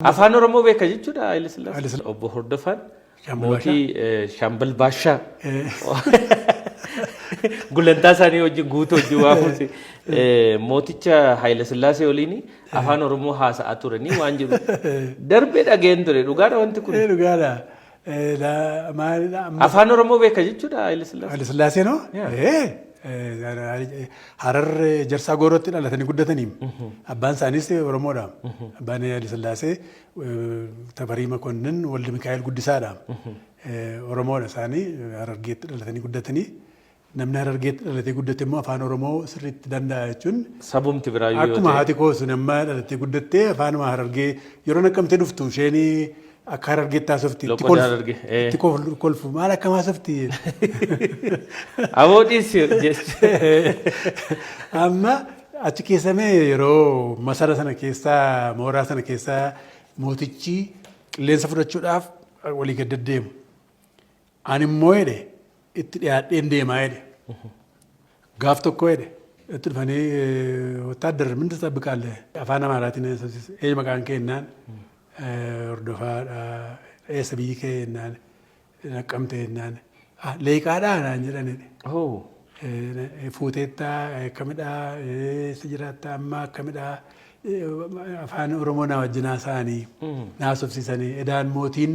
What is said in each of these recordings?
Afaan Oromoo beeka jechuudha Haayile Haayile Sillaasee. Sillaasee. Obbo Hordofaan Shaambal mootii Shaambal Baashaa gulantaa isaanii wajjin guutuu wajjin waamuuti. Mooticha Haayile Sillaasee waliin afaan Oromoo haasa'aa turanii waan jiru. Darbee dhageen ture, dhugaadha wanti kun. Ee, dhugaadha. Maalidha amma? Afaan Oromoo beeka jechuudha Haayile Sillaasee. Haayile Sillaasee noo? Yeah. Ee, Harar Jarsaa Goorootti dhalatanii guddatanii. Abbaan isaaniis Oromoodha. Abbaan Haayile Sillaasee Tafarii Makonnin Waldi Mikaa'el Guddisaadha. Oromoodha isaanii, Harargeetti dhalatanii guddatanii. Namni Harargeetti dhalatee guddate immoo afaan Oromoo sirriitti danda'a jechuun Sabumti biraayyuu yoo akkuma ta'e. Haati koo sun amma dhalattee guddattee afaanuma Harargee yeroo Naqqamtee dhuftu isheen akka Harargeetti haasofti. Itti Loqoda kolfu. Harargee. Itti kolfu, maal akkam haasofti? Aboo dhiisi jechuudha. Amma achi keessa mee yeroo masara sana keessa, mooraa sana keessa mootichi qilleensa fudhachuudhaaf walii gad deddeemu. Ani immoo jedhe itti dhiyaadheen deemaa jedhe. Gaaf tokko jedhe itti dhufanii "ወታደር ምን ትጠብቃለህ?" Afaan Amaaraatiin "Eenyu maqaan kee?" jennaan, "Hordofaadha." "Eessa biyyi kee?" jennaan, "Naqqamte" jennaan, "Leeqaadhaa?" naan jedhan jedhe. Oh. "Fuuteettaa? Akkamidhaa? Eessa jiraattaa amma? Akkamidhaa?" Afaan Oromoo na wajjin haasa'anii na haasofsiisanii, edaan mootiin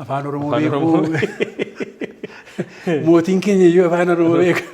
afaan Oromoo Afaan beeku. Oromoo. Mootiin keenya iyyuu afaan Oromoo beeku.